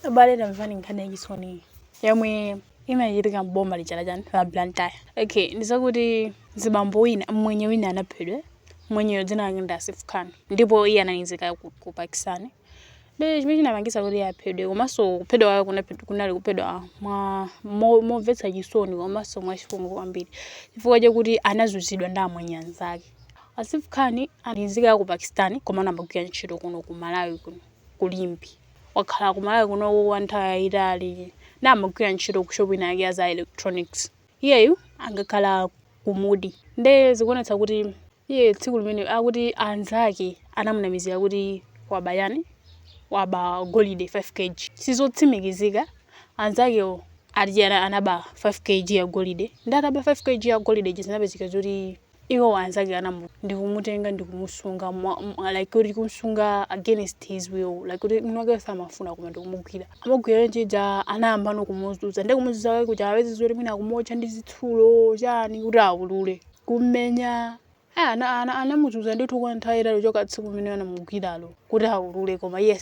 Abale, tamvani nkhani yachisoni yomwe inachitika m'boma lija la chani, la Blantyre. Okay, ndizakuti mzibambo wina, mmwenye wina anaphedwa. Mmwenyeyo dzina lake ndi Asif Khan ndipo iye anali nzika ku Pakistan. Ndi chimene chinapangitsa kuti iye aphedwe, komanso kuphedwa kwake kunali kuphedwa momvetsa chisoni komanso mwachipongwe kwambiri, chifukwa chakuti anazunzidwa ndi amwenye anzake. Asif Khan ali nzika ya ku Pakistan koma amagwira ntchito kuno ku Malawi, kuno ku Limbe. Wakhala ku Malawi kuno kwa nthawi yayitali ndi amagwira ntchito ku shop ina yake ya za electronics. Iyeyu angakhala ku Mudi. Nde zikuonetsa kuti iye tsiku limene akuti anzake anamunamizira kuti waba yani, waba golide 5 kg. Sizotsimikizika, anzakewo ati anaba 5 kg ya golide. Ndi ataba 5 kg ya golide, zinapezeka zoti iwo anzake anamu ndikumutenga ndikumusunga like kuti kumusunga against his will, like kuti mwini wake samafuna, koma ndikumugwira. Amagwira chija, anayamba nokumuzunza. Ndi kumuzunza kwake kuja apeze zoti mwina akumotcha ndi zitsulo chani kuti aulule, kummenya. Anamuzunza ndithu kwa nthawi itali kuchoka tsiku limene anamugwiralo kuti aulule, koma iye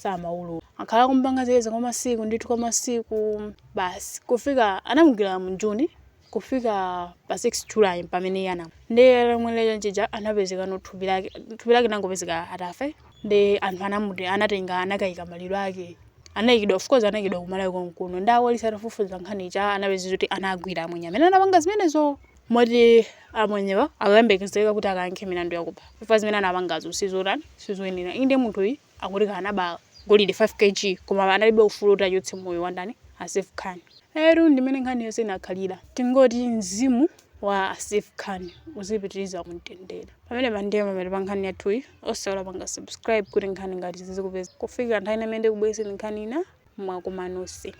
samaulula. Akhala kumpanga zeze kwa masiku ndithu, kwa masiku. Basi, kufika anamugwira mu June, kufika pa 6 July pamene iye anam ndi atamwalira chija, anapezeka no thupi lake nangopezeka atafa. Ndi anthu anamuti anatenga, anakayika maliro ake, anayikidwa, of course anayikidwa kumalawi konkuno. Ndi apolisi atafufuza nkhani ija, anapeza kuti anagwira amwenye amene anapanga zimenezo, moti amwenyewa akuyembekezeka kuti akayankhe milandu yakupha, chifukwa zimene anapangazo sizotani, sizoyenera. Inde, munthuyu akuti kanaba golide 5 kg, koma analibe ufulu kuti achotse moyo wa ndani? Asif Khan. Eru ndimene nkhani yonse inakhalira. Tingoti mzimu wa Asif Khan uzipitiriza kumtendere. Pamene pandiye pamene pa nkhani yathuyi, osaiwala panga subscribe kuti nkhani ngati zizikupeza. Kufika nthawi imene ndikubwereseni nkhani ina, mwakoma nonse.